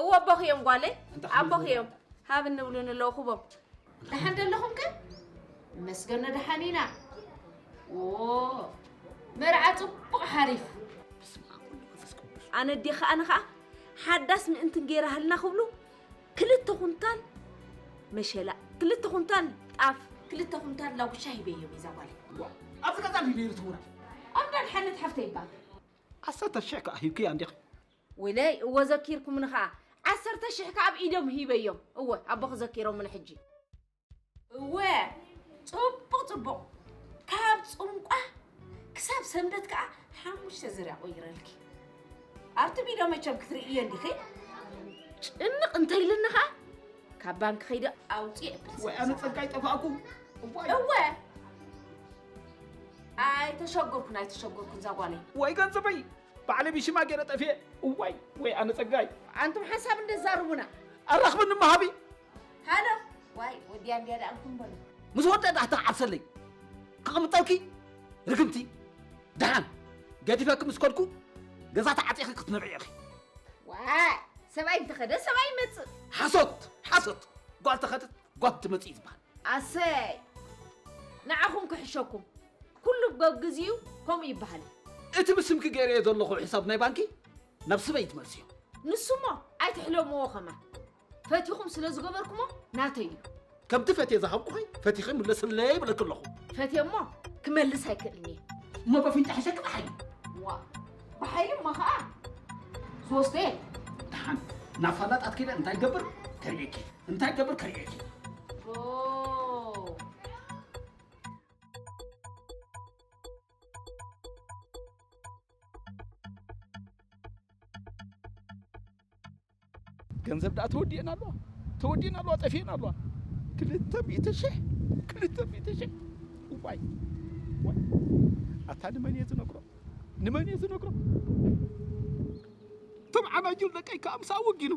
እወ ኣቦኺ እዮም ጓለይ፣ ኣቦኺ እዮም። ሃብ እንብሉ ንለውኽቦም። ደሓን ደለኹም ከ? መስገኖ ደሓን ኢና። ዎ፣ መርዓ ጽቡቕ ሓሪፍ። ኣነ ኣዴ ከኣ ንኸኣ ሓዳስ ምእንትን ገይራሃልና ክብሉ ክልተ ኩንታል መሸላ፣ ክልተ ኩንታል ጣፍ፣ ክልተ ኩንታል ላጉሻ ሂበዮም እዛ ጓል። ዋ፣ ኣብዚ ገዛ ድዩ ነይሩ ትሙራ? ኣብ ዳን ሓነት ሓፍተይ ይባል። ዓሰርተ ሽሕ ከኣ ሂብክያ እንዲኺ። ወይለይ፣ እወ ዘኪርኩምኒ ኸኣ። ዓሰርተ ሽሕ ከኣ ኣብ ኢዶም ሂበዮም። እወ፣ ኣቦኺ ዘኪሮምኒ ሕጂ። እወ፣ ጽቡቕ፣ ጽቡቕ። ካብ ጽንቋ ክሳብ ሰንበት ከኣ ሓሙሽተ ዝርያ ቆይረልኪ። ኣብቲ ቪድዮ መቸም ክትርእዮ እንዲኺ። ጭንቕ እንተኢልኒ ኸኣ ካብ ባንክ ኸይደ ኣውጽኤ እብል። ወይ ኣነ ጸጋይ ጠፋእኩ። እዋይ። እወ። ኣይተሸገርኩን፣ ኣይተሸገርኩን እዛ ጓለይ። ወይ ገንዘበይ ባዕለይ ብሽማ ገይረ ጠፍኤ። እዋይ፣ ወይ ኣነ ጸጋይ። ኣንቱም ሓንሳብ እንደዛርቡና። ኣራኽብኒ መሃቢ። ሃሎ፣ ዋይ፣ ወዲያ እንድያ ደኣ ኣልኩም በሉ። ምስ ወደ ዳሕታ ዓብሰለይ። ከቕምጠልኪ ርግምቲ። ደሓን ገዲፈኪ ምስ ከድኩ ገዛ ተዓጺኺ ክትነብዒ ኢኺ። ዋይ፣ ሰብኣይ እንተኸደ ሰብኣይ ይመጽእ። ሓሶት፣ ሓሶት። ጓል ተኸደት ጓል ትመጽእ እዩ ዝበሃል። ኣሰይ፣ ንዓኹም ክሕሸኩም። ኩሉ በብግዚኡ ከምኡ ይበሃል። እቲ ብስምኪ ገይረዮ ዘለኹ ሕሳብ ናይ ባንኪ ናብ ስበይ ትመልስዮ። ንሱሞ ኣይትሕለምዎ ከማን። ፈቲኹም ስለ ዝገበርኩሞ ናተይ እዩ። ከምቲ ፈትየ ዝሃብኩኺ ፈቲኺ ምለስለይ ይብለኪ ኣለኹ። ፈትየ እሞ ክመልስ ኣይክእልን እየ። እሞ በፍንጫ ሕሸኪ ብሓይሊ። ዋ፣ ብሓይሊ እሞ ኸኣ ዝወስዶ የለን። ደሓን ናብ ፋላጣት ከይደ እንታይ ገብር ከርእየኪ፣ እንታይ ገብር ከርእየኪ። ኦ። ገንዘብ ደኣ ተወዲኤን ኣለዋ፣ ተወዲኤን ኣለዋ፣ ጠፊኤን ኣለዋ። ክልተ ሚእቲ ሽሕ፣ ክልተ ሚእቲ ሽሕ። ዋይ፣ ዋይ። ኣታ ንመን እየ ዝነግሮ? ንመን እየ ዝነግሮ? እቶም ዓናጁል ደቀይ ከኣ ምሳኣ ወጊኑ።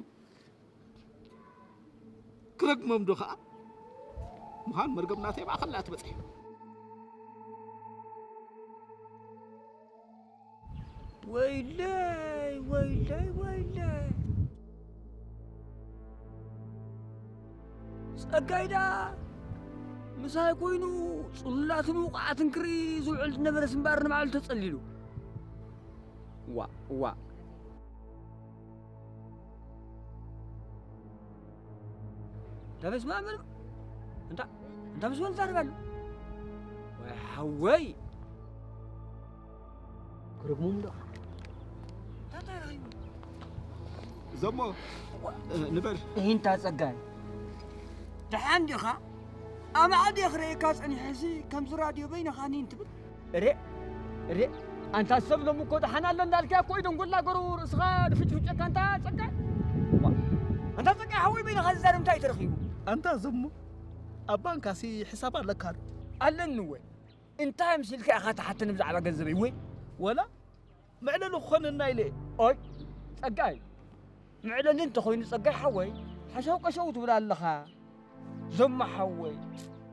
ክረግሞም ዶ ከኣ? ምዃን መርገም ናተይ ማእኸል እያ ትበጽሕ። ወይለይ፣ ወይለይ፣ ወይለይ። ጸጋይ ደኣ ምሳይ ኮይኑ ጽሉላትን ውቑዓትን ክርኢ ዝውዕል ዝነበረስ እምበኣር ንባዕሉ ተጸሊሉ። ዋእ፣ ዋእ። እንታ በስመ ኣብ፣ እንታ፣ እንታ ምስ መን ትዛረብ ኣሎ? ወይ ሓወይ! ክርጉም ዶ? እንታይ እንታይ ረኺቡ? ዘሞ፣ እ፣ ንበር። እሂንታ ጸጋይ። ደሓን ዲኻ? ኣማዕድየ ክርእየካ ጸኒሐሲ ከምዚ ራድዮ በይንኻ ኒን ትብል? እሬ፣ እሬ፣ ኣንታ ሰብ ሎሚ እኮ ደሓን ኣሎ እንዳልካያ እኮ እዩ ደንጎላ ገሩ ርእስኻ ድፍጭፍጨካ ኣንታ ጸጋይ። ዋ፣ ኣንታ ጸጋይ ሓወይ በይንኻ ዝዛረብ እንታይ ተረኺቡ? ኣንታ ዘሞ፣ ኣብ ባንካሲ ሕሳብ ኣለካ ዶ? ኣለኒ እወ። እንታይ መሲልካ ኢኻ ትሓተኒ ብዛዕባ ገንዘበይ ወይ? ወላ መዕለሊ ክኾነና ኢለ። ኦይ፣ ጸጋይ፣ መዕለሊ እንተኾይኑ ጸጋይ ሓወይ፣ ሓሻው ቀሸው ትብል ኣለኻ። ዘማ ሓወይ፣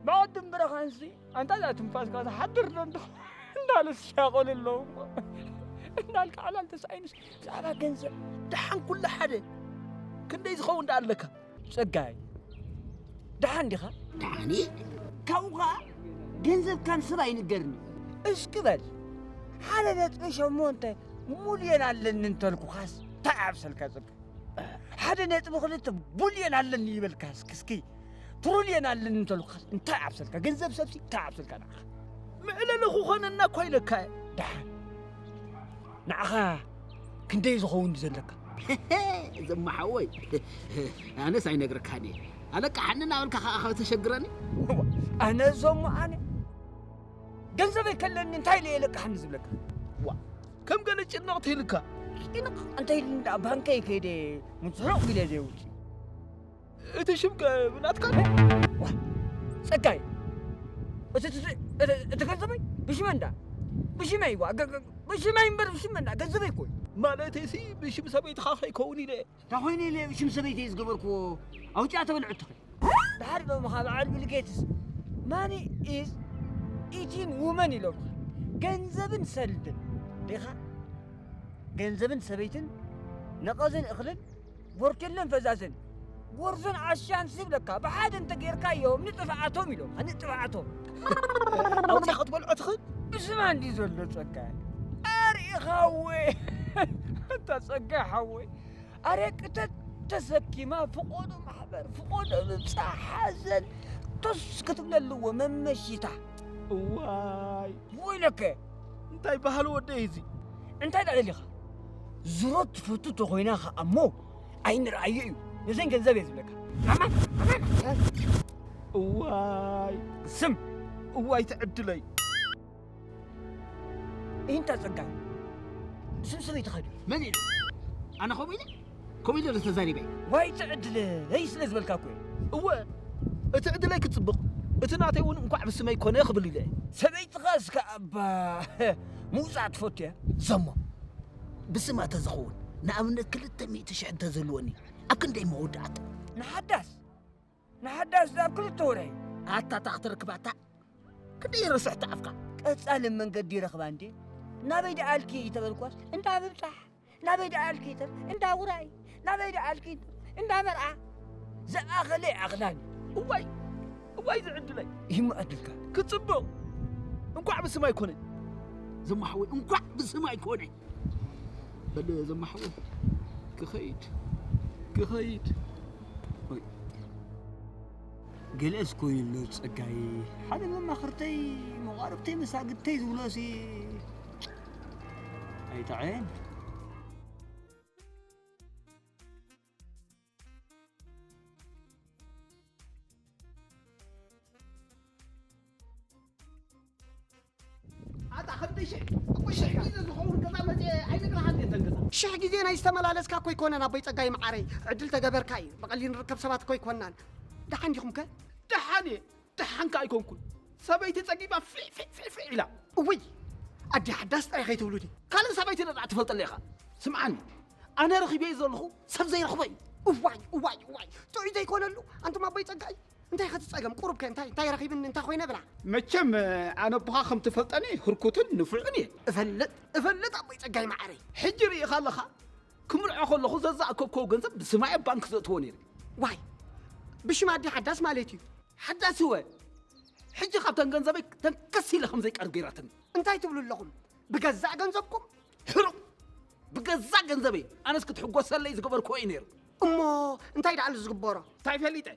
ብቐድም ብረኻንሲ፣ ኣንታ እዛ ትንፋስካ ትሓድር ዶ እንዶ እንዳለስ ሻቐሉ ኣለዉ እሞ። እንዳልካ ዕላል ተሳኢኑስ ብዛዕባ ገንዘብ። ደሓን ኩሉ ሓደ፣ ክንደይ ዝኸውን ደኣ ኣለካ? ጸጋይ፣ ደሓን ዲኻ? ደሓን እየ። ካብኡ ኸኣ ገንዘብካን ሰብ ኣይንገርኒ። እስኪ በል፣ ሓደ ነጥቢ ሸሞንተ ሙልዮን ኣለኒ እንተልኩኻስ እንታይ ኣብሰልካ ጸጋይ? ሓደ ነጥቢ ክልተ ቡልዮን ኣለኒ ይበልካ እስኪ፣ እስኪ ትሩልዮን ኣለኒ እንተልኩኻስ እንታይ ኣብሰልካ? ገንዘብ ሰብሲ እንታይ ኣብሰልካ ንዓኻ? መዕለሊ ክኾነና እኳ ኢለካ እየ። ደሓን ንዓኻ ክንደይ ዝኸውን እዩ ዘለካ? ዘማ ሓወይ፣ ኣነስ ኣይነግረካን እየ። ኣለቃሓኒ እናበልካ ከኣ ካብ ተሸግረኒ። እዋ፣ ኣነ ዘሞ ኣነ ገንዘበይ ከለኒ እንታይ ኢለ እየ ለቃሓኒ ዝብለካ? ዋ፣ ከም ገለ ጭንቕ ትህልካ። ጭንቕ እንተ ኢሉኒ ደኣ ባንከይ ከይደ ምጽሑቕ ኢለ ዘየውጽእ። እቲ ሽም ከ ብናትካ ድዩ? ዋ፣ ጸጋይ፣ እቲ፣ እቲ፣ እቲ፣ እቲ ገንዘበይ ብሽመይ እንዳ፣ ብሽመይ፣ ዋ፣ ገ-፣ ገ-፣ ብሽመይ እምበር ብሽመይ እንዳ፣ ገንዘበይ እኮ እዩ። ማለተይሲ ብሽም ሰበይትኻ ከይከውን ኢለ። እንታይ ኮይነ ኢለ ብሽም ሰበይተይ ዝገበርክዎ ኣውጺኣ ተበልዐትኺ። ድሓር ኢሎምኻ በዓል ቢል ጌትስ፣ ማኒ ኢዝ ኢቲን ውመን ኢሎምኻ። ገንዘብን ሰልድን ዲኻ? ገንዘብን ሰበይትን ነቐዝን እኽልን ቦርቴለን ፈዛዘን ጎርዞን ዓሻን ዝብለካ ብሓደ እንተጌርካዮም ንጥፍኣቶም ኢሎም ንጥፍኣቶም። ኣውፂኻ ክትበልዖ ትኽእል። ብስማ እንዲ ዘሎ ጸጋይ ኣርኢኻወ። እንታ ጸጋይ ሓወይ ኣረቂ ተተሰኪማ ፍቆዶ ማሕበር ፍቆዶ ምብጻሕ ሓዘን ቶስ ክትብለልዎ መመሺታ። እዋይ ወይለከ እንታይ ባህሊ ወደይ እዚ። እንታይ ደኣ ደሊኻ? ዝሮ ትፈቱ ተኾይና ኸኣ እሞ ኣይንርኣዮ እዩ። ነዘን ገንዘብ እየ ዝብለካ። ኣማን ኣማን እዋይ ስም እዋይ ትዕድለይ። ኢንታ ጸጋይ ስም ሰበይትኻ ድዩ? መን ኢሉ? ኣነ ከምኡ ኢለ ከምኡ ኢለ ዶ ተዛሪበ? ዋይ ትዕድለይ ስለ ዝበልካ እኮ እዩ። እወ እቲ ዕድለይ ክጽብቕ እቲ ናተይ እውን እንኳዕ ብስመይ ኮነ ክብል ኢለ። ሰበይትኻ እስከ ኣባ ምውጻእ ትፈቱ እያ። ዘሞ ብስማ ተዝኸውን ንኣብነት ክልተ ሚእቲ ሽሕ እንተዘልወኒ ኣብ ክንደይ መወዳእታ? ንሓዳስ ንሓዳስ ዳብ ክልተ ወርሒ ኣታ እታ ክትረክባ እታ ክንደይ ረስሕቲ ኣፍካ። ቀጻሊ መንገዲ ይረኽባ እንዴ? ናበይ ደኣልኪ ተበልኳስ እንዳ ምብጻሕ ናበይ ደኣልኪ ተብ እንዳ ውራይ ናበይ ደኣልኪ እንዳ መርዓ ዝኣኸለ ይኣኽላኒ። እዋይ እዋይ ዝዕድለይ ይምዕድልካ ክጽብቕ እንኳዕ ብስማይ ኮነ። ዘማሓወይ እንኳዕ ብስማይ ኮነ። በል ዘማሓወይ ክኸይድ ክኸይድ ገለስ ኮይኑ ኣሎ ጸጋይ ሓደ መማኽርተይ መቋርብተይ መሳግድተይ ዝብሎሲ ኣይተዐየን። ኣታ ክንደይ ሽሕ እኮ ሽሕ ግዜ ዝኸውን ገዛ መፅአ ኣይነግርሃን እየ ተን ገዛ። ሽሕ ግዜ ናይ ዝተመላለስካ እኮ ኣይኮነን ኣቦይ ፀጋይ መዓረይ፣ ዕድል ተገበርካ እዩ። ብቐሊል ንርከብ ሰባት እኮ ኣይኮናን። ደሓን ዲኹም ከ? ደሓን እየ። ደሓን ከ ኣይኮንኩን። ሰበይቲ ፀጊባ ፍዕ ፍዕ ፍዕ ፍዕ ኢላ። እውይ ኣዲ ሓዳስ ጥራይ ከይትብሉኒ። ካልእ ሰበይቲ ነፃ ትፈልጠለ ኢኻ። ስምዓኒ ኣነ ረኺበዮ ዘለኹ ሰብ ዘይረኽቦ እዩ። እዋይ እዋይ እዋይ ጥዑይ ዘይኮነሉ ኣንቱም ኣቦይ ፀጋይ እንታይ ከቲ ጸገም ቁሩብከ እንታይ እንታይ ረኺብኒ እንታይ ኮይነ ብላ። መቸም ኣነ ኣቦኻ ከም ትፈልጠኒ ህርኩትን ንፉዕን እየ። እፈልጥ እፈልጥ ኣቦይ ጸጋይ መዓረይ። ሕጂ ርኢኻ ኣለኻ ክምርዖ ከለኹ ዘዝኣከብክዎ ገንዘብ ብስማይ ኣብ ባንክ ዘእትዎ ነይረ። ዋይ ብሽም ኣዲ ሓዳስ ማለት እዩ። ሓዳስ እወ ሕጂ ካብተን ገንዘበይ ተንከስ ኢለ ከም ዘይቀርብ ገይራትኒ። እንታይ ትብሉ ኣለኹም ብገዛእ ገንዘብኩም? ሕሩቕ ብገዛእ ገንዘበይ ኣነስ ክትሕጎሰለይ ዝገበርክዎ እዩ ነይሩ። እሞ እንታይ ደኣሉ ዝግበሮ? እንታይ ፈሊጠ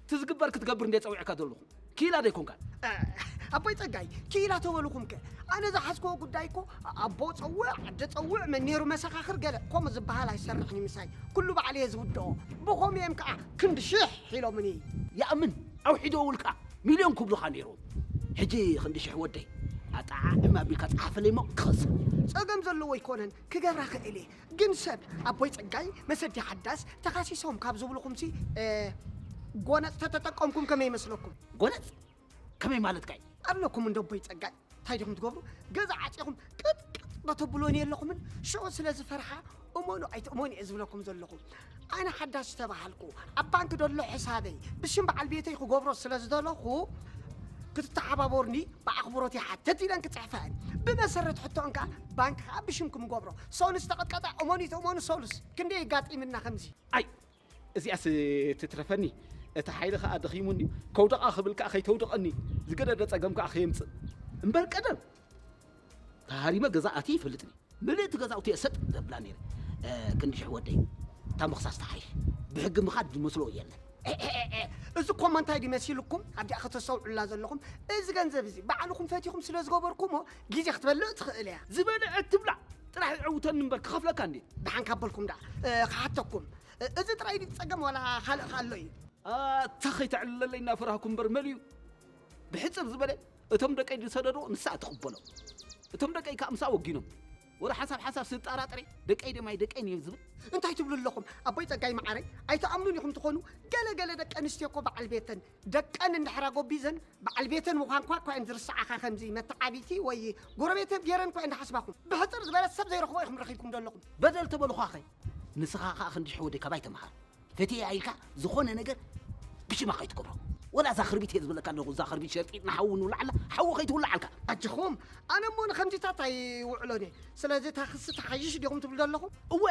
እቲ ዝግበር ክትገብር እንደ ጸዊዕካ ዘለኹ ኪላ ዶ ኣይኮንካን? ኣቦይ ጸጋይ ኪላ ተበልኹም ከ ኣነ ዝሓዝክዎ ጉዳይ እኮ ኣቦ ጸውዕ ኣደ ጸውዕ መን ነይሩ መሰኻኽር ገለ ከምኡ ዝበሃል ኣይሰርሕን እዩ ምሳይ ኩሉ ባዕለ እየ ዝውድኦ ብኸምኡ እዮም ከዓ ክንዲ ሽሕ ኢሎምኒ። ይኣምን ኣውሒዶ ውልቃ ሚልዮን ክብሉኻ ነይሮም ሕጂ ክንዲ ሽሕ ወደይ ኣጠዓዕም ኣቢልካ ጸሓፈለይ እሞ ክኸስር። ጸገም ዘለዎ ኣይኮነን ክገብራ ክእል እየ ግን ሰብ ኣቦይ ጸጋይ መሰዲ ሓዳስ ተኻሲሶም ካብ ዝብልኹምሲ ጎነጽ ተተጠቀምኩም ከመይ ይመስለኩም? ጎነጽ ከመይ ማለትካ እዩ? ኣለኩም እንዶ ኣቦይ ጸጋይ እንታይ ዲኹም ትገብሩ ገዛ ዓጺኹም ቅጥቅጥ ዶ ተብሎኒ ኣለኹምን ሽዑ ስለ ዝፈርሓ እመኑ ኣይትእመኑ እየ ዝብለኩም ዘለኹ ኣነ ሓዳስ ዝተባሃልኩ ኣብ ባንክ ደሎ ሕሳበይ ብሽም በዓል ቤተይ ክገብሮ ስለ ዝደለኹ ክትተሓባበሩኒ ብኣኽብሮት ይሓትት ኢለን ክፅሕፈአን ብመሰረት ሕቶአን ከዓ ባንክ ከዓ ብሽምኩም ገብሮ ሰሉስ ተቐጥቀጠ እመኑ ይትእመኑ ሰሉስ ክንደይ የጋጢምና ከምዚ ኣይ እዚኣስ ትትረፈኒ እቲ ሓይሊ ከዓ ደኺሙኒ ከውደቓ ክብል ከዓ ከይተውደቐኒ ዝገደደ ፀገም ከዓ ከየምፅእ እምበር ቀደም ተሃሪመ ገዛ ኣትየ ይፈልጥኒ ምልእቲ ገዛውቲ እየ ሰጥ ዘብላ ነይረ ክንዲ ሽሕ ወደይ እታ ምኽሳስ ተሓይሽ ብሕጊ ምኻድ ዝመስሎ የለን እዚ እኮ እሞ እንታይ ድዩ መሲልኩም ኣብዚኣ ከተስተውዕሉላ ዘለኹም እዚ ገንዘብ እዚ ባዕልኹም ፈቲኹም ስለ ዝገበርኩሞ ግዜ ክትበልዕ ትኽእል እያ ዝበልዐት ትብላዕ ጥራሕ ይዕውተኒ እምበር ክኸፍለካ እንዴ ደሓን ካበልኩም ደኣ ክሓተኩም እዚ ጥራይ ድዩ ጸገም ዋላ ካልእ ከ ኣሎ እዩ ኣታ ከይተዕልለለይ እናፈራህኩ እምበር መን እዩ ብሕጽር ዝበለ እቶም ደቀይ ዝሰደድዎ ንሳ ትቕበሎ እቶም ደቀይ ከዓ ምሳ ወጊኖም ወረ ሓንሳብ ሓንሳብ ስጣራጥሬ ደቀይ ደማይ ደቀይ ንዮም ዝብል እንታይ ትብሉ ኣለኹም ኣቦይ ጸጋይ መዓረይ ኣይትኣምኑን ኢኹም ትኾኑ ገለ ገለ ደቂ ኣንስትዮ እኮ በዓል ቤተን ደቀን እንድሕር ኣጎቢዘን በዓል ቤተን ምዃን ኳ እኳ እየን ዝርስዓኻ ከምዚ መተዓቢቲ ወይ ጎረቤተን ገይረን እኳ እየን ዝሓስባኹም ብሕፅር ዝበለ ሰብ ዘይረኽቦ ኢኹም ረኺብኩም ዘለኹም በደል ተበልኳኸ ንስኻ ከዓ ክንዲ ሽሕ ወደይ ካባይ ተምሃር ፈትየ ኢልካ ዝኾነ ነገር ብሽማ ከይትገብሮ ወላ እዛ ክርቢት እየ ዝበለካ ኣለኹ፣ እዛ ክርቢት ሸርጢጥና ሓዊ ንውልዓላ፣ ሓዊ ከይትውልዓልካ። ኣጆኹም፣ ኣነ እሞ ንኸምዚታት ኣይውዕሎን እየ። ስለዚ እታ ክሲ ትሓይሽ ዲኹም ትብሉ ዘለኹም? እወ፣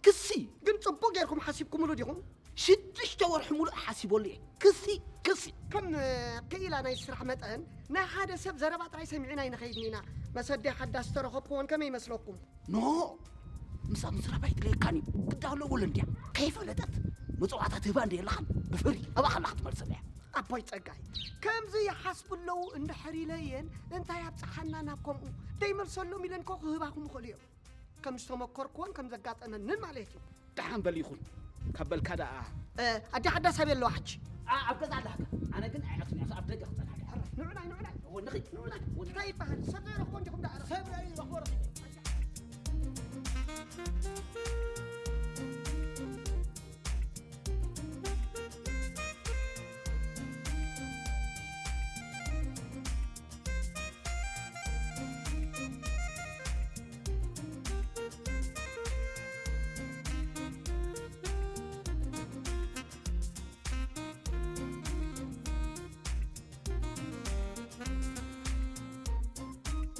ክሲ። ግን ጽቡቕ ጌርኩም ሓሲብኩምሉ ዲኹም? ሽዱሽተ ወርሒ ሙሉእ ሓሲበሉ እየ። ክሲ፣ ክሲ። ከም፣ እ፣ ክኢላ ናይ ስራሕ መጠን፣ ናይ ሓደ ሰብ ዘረባ ጥራይ ሰሚዕና ኣይንኸይድን ኢና። መሰዲ ሓዳስ ዝተረኸብኩዎን ከመይ ይመስለኩም? ኖ፣ ምስኣ ምዝራብ ኣይድልየካን እዩ። ግዳ ኣለዎ እንድያ። ከይፈለጠት መጽዋዕታ ትህባ እንደ የለኻን፣ ብፍሪ ኣባኻ ኣላ ክትመልሰላ እያ። ኣቦይ ጸጋይ፣ ከምዚ ይሓስቡ ኣለዉ እንድሕር ኢለየን፣ እንታይ ኣብጽሓና ናብ ከምኡ? ደይመልሰሎም ኢለን እኮ ክህባኹም ይኽእሉ እዮም። ከም ዝተመኮርኩዎን ከም ዘጋጠመንን ማለት እዩ። ደሓን በል ይኹን። ካብ በልካ ደኣ። እ፣ ኣዲ ሓዳስ ኣበይ ኣለዋ ሕጂ? ኣ-፣ ኣብ ገዛ ኣላ ሕጂ። ኣነ ግን ኣይኣቱን እያ፣ ኣብ ደገ ክጸንሓ እያ። ሕራይ፣ ንዑናይ፣ ንዑናይ። እወ፣ ንኺድ፣ ንዑናይ፣ እወ፣ ንዑናይ። እንታይ ይበሃል? ሰብ ዘይረኽቦ እንዲኹም ደኣ። ሰብ ዘይረኽቦ ረኺቡ።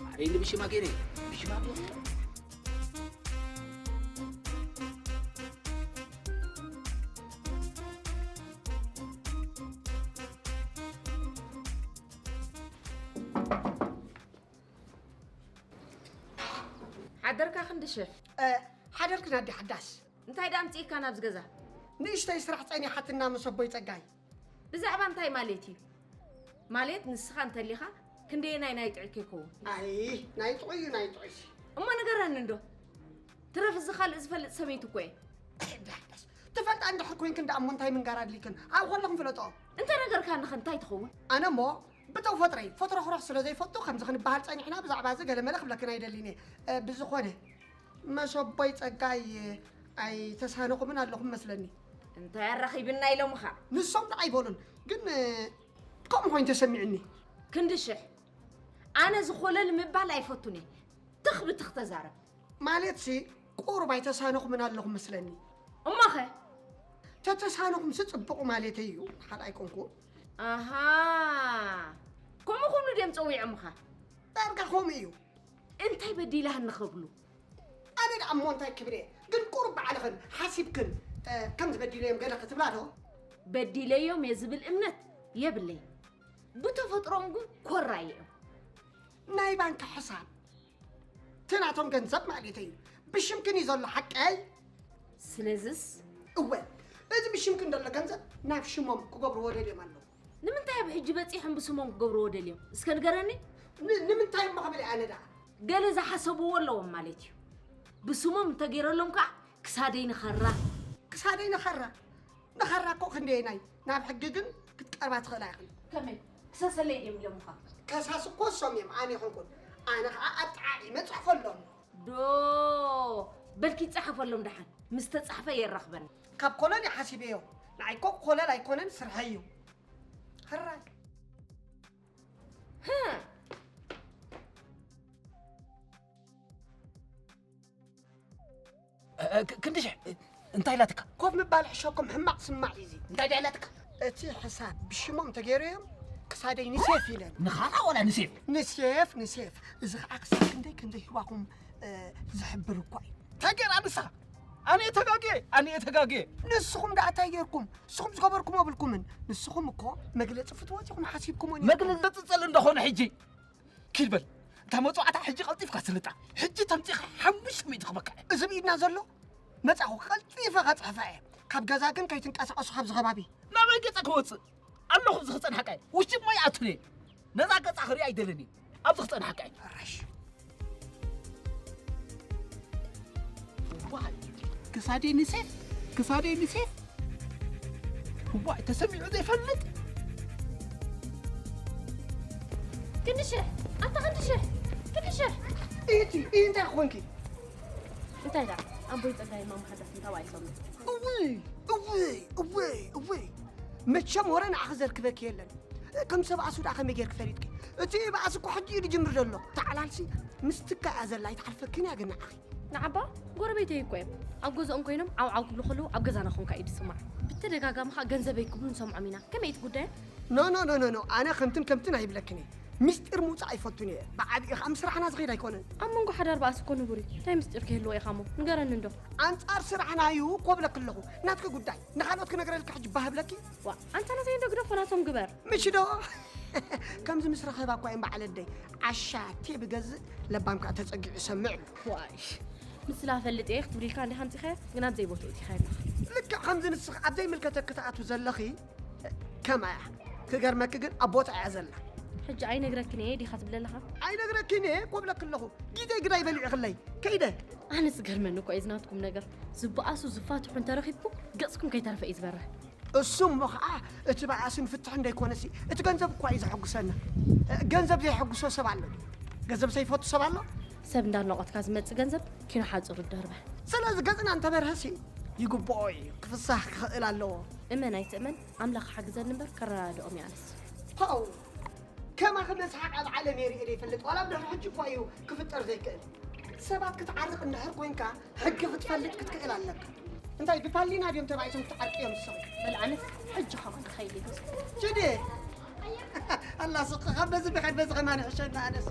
ማረይ ንብሽማ ገይረ፣ ብሽማ ገይረ። ሓደርካ ክንዲ ሽሕ። እ፣ ሓደርክን ኣዲ ሓዳስ። እንታይ ደኣ ኣምጺእካ ናብዚ ገዛ? ንእሽተይ ስራሕ ጸኒሓትና ምስ ኣቦይ ጸጋይ። ብዛዕባ እንታይ ማለት እዩ? ማለት ንስኻ እንተሊኻ ክንደየናይ ናይ ጥዑይ ከይከውን? ኣይ፣ ናይ ጥዑይ እዩ፣ ናይ ጥዑይ። እሞ ንገረኒ እንዶ። ትረፍ እዚ ካልእ ዝፈልጥ ሰበይቲ እኮ እየ። ኣዲ ሓዳስ። ትፈልጣ እንድሕር ኮይንክን ደኣ እሞ እንታይ ምንጋር ኣድሊክን? ኣብ ከለኹም ፍለጦ። እንተ ነገርካኒ ኸ እንታይ ትኸውን? ኣነ እሞ ብተፈጥሮይ ፈትረኽረኽ ስለ ዘይፈቱ ከምዚ ክንበሃል ጸኒሕና ብዛዕባ እዚ ገለ መለ ክብለክን ኣይደልን እየ። እ፣ ብዝኾነ መሰቦይ ጸጋይ ኣይተሳነኹምን ኣለኹም መስለኒ። እንታይ ኣራኺብና ኢሎምኻ? ንሶም ደኣ ኣይበሉን፣ ግን፣ እ፣ ከምኡ ኮይኑ ተሰሚዑኒ። ክንዲ ሽሕ። ኣነ እዚ ኮለል ምባል ኣይፈቱን እየ። ትኽ ብትኽ ተዛረብ። ማለትሲ ቁሩብ ኣይተሳነኹምን ኣለኹም መስለኒ። እሞኸ? ተተሳነኹምሲ ጽቡቕ ማለተይ እዩ፣ ሓድ ኣይኮንኩን። ኣሃ፣ ከምኡ ክብሉ ድዮም ጸዊዖምኻ? ዳርጋ ከምኡ እዩ። እንታይ በዲላህኒ ክብሉ? ኣነ ደኣ እሞ እንታይ ክብል እየ? ግን ቁሩብ ባዕልኽን ሓሲብክን፣ እ፣ ከም ዝበዲለዮም ገለ ክትብላ ዶ? በዲለዮም እየ ዝብል እምነት የብለይን። ብተፈጥሮም ግን ኮራይ እዮም። ናይ ባንክ ሕሳብ፣ እቲ ናቶም ገንዘብ ማለተይ እዩ። ብሽምክን እዩ ዘሎ ሓቀይ? ስለዝስ? እወ፣ እዚ ብሽምክን ዘሎ ገንዘብ ናብ ሽሞም ክገብርዎ ደልዮም ኣለዉ። ንምንታይ ኣብ ሕጂ በጺሖም ብስሞም ክገብርዎ ደልዮም? እስከ ንገረኒ። ን-፣ ንምንታይ እሞ ክብል ኣነ ደኣ? ገለ ዝሓሰብዎ ኣለዎም ማለት እዩ። ብስሞም እንተገይረሎም ከኣ ክሳደይ ንኸራ። ክሳደይ ንኸራ? ንኸራ እኮ ክንደየናይ? ናብ ሕጊ ግን ክትቀርባ ትኽእላ ኢኽን። ከመይ? ክሰሰለይ ድዮም ኢሎምኻ? ከሳስ እኮ እሶም እዮም፣ ኣነ ይኹንኩን። ኣነ ኸኣ ኣጠዓዒመ ጽሕፈሎም። ዶ፣ በልኪ ጸሓፈሎም ደሓን። ምስ ተጻሕፈ የራኽበና። ካብ ኮለል እዩ ሓሲበዮ። ንዓይ እኮ ኮለል ኣይኮነን፣ ስርሐይ እዩ። ሕራይ። ህ! እ፣ እ፣ ክ-፣ ክንዲ ሽሕ፣ እ፣ እንታይ ኢላትካ? ኮፍ ምባል ሕሸኩም፣ ሕማቕ ስማዕ እዩ እዚ። እንታይ ደኣ ኢላትካ? እቲ ሕሳብ ብሽሞም ተገይሩ እዮም፣ ክሳደይ ንሴፍ ኢለን። ንኻራ ወላ ንሴፍ? ንሴፍ፣ ንሴፍ። እዚ ኸዓ ክሳብ ክንደይ ከም ዘይህዋኹም፣ እ፣ ዝሕብር እኳ እዩ። እንታይ ገይራ ንሳ? ኣነ እየ ተጋግየ፣ ኣነ እየ ተጋግየ። ንስኹም ደኣ እንታይ ገይርኩም? ንስኹም ዝገበርኩም የብልኩምን። ንስኹም እኮ መግለጺ ፍትወት ኢኹም ሓሲብኩሞ ነይርኩም። መግለጺ ጽል እንደኾነ ሕጂ ኪድ በል። እታ መጽዋዕታ ሕጂ ቀልጢፍካ ስልጣ። ሕጂ ተምጺኻ ሓሙሽተ ሚእቲ ክበካ። እዚ ብኢድና ዘሎ መጻኹ ቀልጢፈ ከጽሕፋ እየ። ካብ ገዛ ግን ከይትንቀሳቐሱ ካብዚ ከባቢ። ናበይ ገጸ ክወጽእ? ኣለኹ ኣብዚ ክጸንሓካ እየ። ውሽጢ እሞ ይኣቱን እየ። ነዛ ገጻ ክርኢ ኣይደልን እየ። ኣብዚ ክጸንሓካ እየ። ሕራሽ። ዋይ፣ ክሳደይ ንሴፍ፣ ክሳደይ ንሴፍ። ዋይ፣ ተሰሚዑ ዘይፈልጥ። ክንዲ ሽሕ፣ ኣታ ክንዲ ሽሕ፣ ክንዲ ሽሕ። እቲ፣ እቲ እንታይ ኾንኪ? እንታይ ደኣ? ኣቦይ ጸጋይ ማማ ሓዳስ እንታይ ኢሎም? እውይ፣ እውይ፣ እውይ፣ እውይ። መቸም ወረ ንዓኺ ዘርክበኪ የለን። ከም ሰብ ኣሱ ደኣ ከመይ ጌርኪ ፈሊጥኪ? እቲ ባእሲ እኮ ሕጂ እዩ ዝጅምር ዘሎ። ተዓላልሲ ምስ ትካ እያ ዘላ፣ ኣይትሓልፈክን እያ ግን ንዓኺ። ዓባ ጎረቤተይ እኮ እዮም። ኣብ ገዝኦም ኮይኖም ዓው ዓው ክብሉ ከለዉ ኣብ ገዛና ኮንካ እዩ ዝስማዕ። ብተደጋጋሚ ከዓ ገንዘበይ ክብሉ ንሰምዖም ኢና። ከመይ እቲ ጉዳይ? ኖ ኖ ኖ ኖ ኖ፣ ኣነ ከምትን ከምትን ኣይብለክን እየ። ምስጢር ምውፃእ ኣይፈቱን እየ። ብዓብኡ ከዓ ምስ ስራሕና ዝኸይድ ኣይኮነን። ኣብ መንጎ ሓዳር በኣስ እኮ ንቡር እዩ። እንታይ ምስጢር ክህልዎ ኢኻ እሞ? ንገረኒ እንዶ። ኣንፃር ስራሕና እዩ እኮ ብለክ ኣለኹ። ናትኪ ጉዳይ ንኻልኦት ክነግረልኪ ሕጂ ባህ ብለኪ። ዋ ኣንታ ናተይ እንዶ ግደፎ ናቶም ግበር። ምሽ ዶ? ከምዚ ምስ ረኸባ እኳ እዮም በዓል ኣደይ ዓሻ ቴ ብገዝእ ለባም ከዓ ተፀጊዑ ይሰምዕ እዩ። ዋይ ምስላ ፈልጥ እየ ክትብል ኢልካ እንዲኻ ኣምፂኻያ ግን ኣብ ዘይቦትኡ እቲኻ ኣለኻ። ልክዕ ከምዚ ንስኺ ኣብ ዘይምልከተኪ ትኣትዊ ዘለኺ ከማያ። ክገርመኪ ግን ኣብ ቦታ እያ ዘላ። ሕጂ ኣይነግረክን እየ ዲኻ ትብል ኣለኻ? ኣይነግረክን እየ እኮ እብለኪ ኣለኹ። ግዜይ ግን ኣይበሊዕኽለይ። ከይደ። ኣነስ ዝገርመኒ እኮ እዩ ዝናትኩም ነገር። ዝበኣሱ ዝፋትሑ እንተረኺብኩም ገፅኩም ከይተረፈ እዩ ዝበርህ። እሱ እሞ ኸዓ እቲ በኣስን ፍትሕን ደይኮነሲ እቲ ገንዘብ እኳ እዩ ዘሐጉሰና። ገንዘብ ዘይሐጉሶ ሰብ ኣሎ ድዩ? ገንዘብ ዘይፈቱ ሰብ ኣሎ? ሰብ እንዳድነቖትካ ዝመፅእ ገንዘብ ኪኖ ሓፁሩ ደርበ። ስለዚ ገፅና እንተበርሀሲ ይግብኦ እዩ። ክፍሳህ ክኽእል ኣለዎ። እመን ኣይትእመን ኣምላኽ ሓግዘኒ እምበር ከረዳድኦም እየ ኣነስ። ፓው ከማኺ መስሓቕ ኣብ ዓለም እየ ርእየ ዘይፈልጥ። ዋላ ኣብ ድሕሪ ሕጂ እኳ እዩ ክፍጠር ዘይክእል። ሰባት ክትዓርቕ እንድሕር ኮይንካ ሕጊ ክትፈልጥ ክትክእል ኣለካ። እንታይ ብፓሊና ድዮም ተባኢሶም ክትዓርቂ እዮም ዝስኺ? በል ኣነስ ሕጂ ከማን ክኸይድ እየ። ችዲ ኣላ ስቕ ካብ በዚ ብሕድ በዚ ከማን ይሕሸና ኣነስ።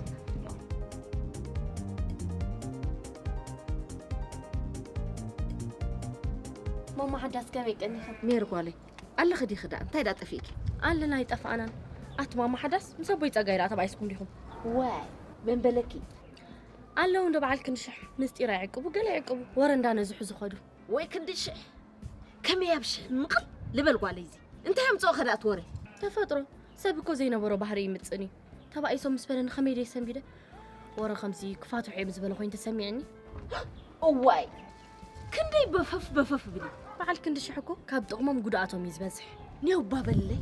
ማማ ሓዳስ ከመይ ቀኒኺ? ሜሪ ጓለይ ኣለኺ ዲኺ ደኣ እንታይ ደኣ ጠፊእኪ? ኣለና ኣይጠፋእናን። ኣቲ ማማ ሓዳስ ምስ ኣቦይ ጸጋይ ደኣ ተባኢስኩም ዲኹም? ዋይ መን በለኪ? ኣለዉ እንዶ በዓል ክንዲ ሽሕ ምስጢር ኣይዕቅቡ ገለ ይዕቅቡ ወረ እንዳነዝሑ ዝኸዱ። ወይ ክንዲ ሽሕ ከመይ ኣብ ሽሕ ምቕል ልበል ጓለይ እዚ እንታይ ኣምጽኦ ከ ደኣ እቲ ወረ? ተፈጥሮ ሰብ እኮ ዘይነበሮ ባህሪ ይምጽእን እዩ። ተባኢሶም ምስ በለኒ ከመይ ደይ ሰንቢደ ወረ ከምዚ ክፋትሑ እዮም ዝበለ ኮይኑ ተሰሚዕኒ። እዋይ ክንደይ በፈፍ በፈፍ ብሊ። በዓል ክንዲ ሽሕ እኮ ካብ ጥቕሞም ጉድኣቶም እዩ ዝበዝሕ። ኔው እባ በልለይ።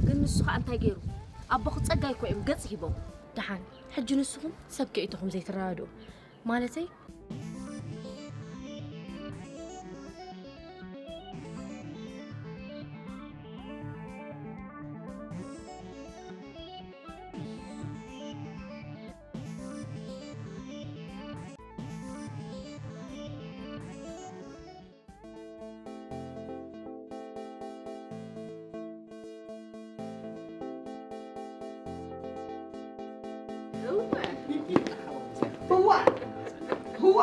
ግን ንሱ ኸኣ እንታይ ገይሩ? ኣቦኺ ጸጋይ እኮ እዮም ገጽ ሂቦም። ደሓን ሕጂ ንስኹም ሰብ ከይእተኹም ዘይትረዳድኡ ማለተይ ህዋ ህዋ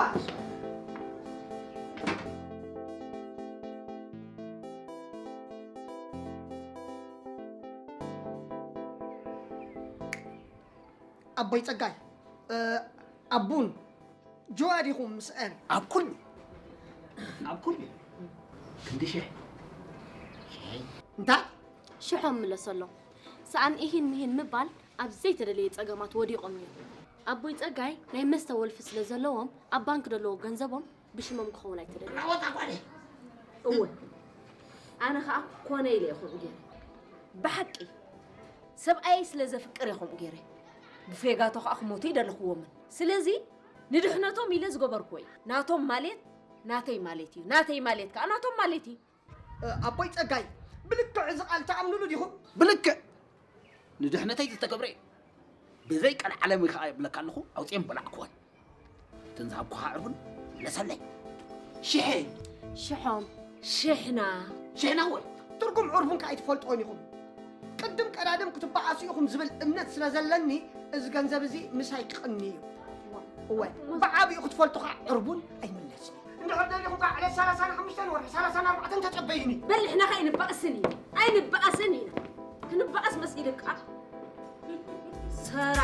ኣቦይ ጸጋይ ኣቡን ጆዋ ዲኹም ምስአን ኣብ ኩሉ ኣብ ኩሉ ክንዲ ሽሕ እንታይ ሽሖም ምለሰሎም። ሰኣን ኢሂን ምሂን ምባል ኣብ ዘይተደለየ ጸገማት ወዲቖም እዮም። ኣቦይ ጸጋይ ናይ መስተ ወልፊ ስለ ዘለዎም ኣብ ባንክ ደለዎ ገንዘቦም ብሽሞም ክኸውን ኣይተደለየን። ራወጣ ጓለይ። እወ ኣነ ኸኣ ኮነ ኢለ እየ ከምኡ ገይረ። ብሓቂ ሰብኣየይ ስለ ዘፍቅር እየ ከምኡ ገይረ። ብፌጋቶ ኸኣ ክሞቱ ይደለኽዎምን። ስለዚ ንድሕነቶም ኢለ ዝገበርክዎ እዩ። ናቶም ማሌት ናተይ ማሌት እዩ። ናተይ ማሌት ከኣ ናቶም ማሌት እዩ። ኣቦይ ጸጋይ ብልክዕ እዚ ቃል ትኣምንሉ ዲኹም? ብልክዕ ንድሕነተይ ዝተገብረ እዩ። ብዘይ ቀልዓለም ከኣ ይብለካ ኣለኹ ኣውፅኤን በላዕክወን። እተን ዝሃብኩኻ ዕርቡን ምለሰለይ። ሽሐ ሽሖም ሽሕና ሽሕና ወይ ትርጉም ዕርቡን ከኣ ኣይትፈልጥዎን ኢኹም። ቅድም ቀዳድም ክትበኣሱ ኢኹም ዝብል እምነት ስለ ዘለኒ እዚ ገንዘብ እዚ ምሳይ ክቕኒ እዩ። እወ ብዓብኡ ክትፈልጡ ከዓ ዕርቡን ኣይምለስን እዩ። እንድሕር ደሊኹም ከዓ ዕለት ሰላሳን ሓሙሽተን ወርሒ ሰላሳን ኣርባዕተን ተጸበዩኒ። በል ንሕና ከ ኣይንበኣስን ኢና ኣይንበኣስን ኢና። ክንበኣስ መሲልካ ሰራ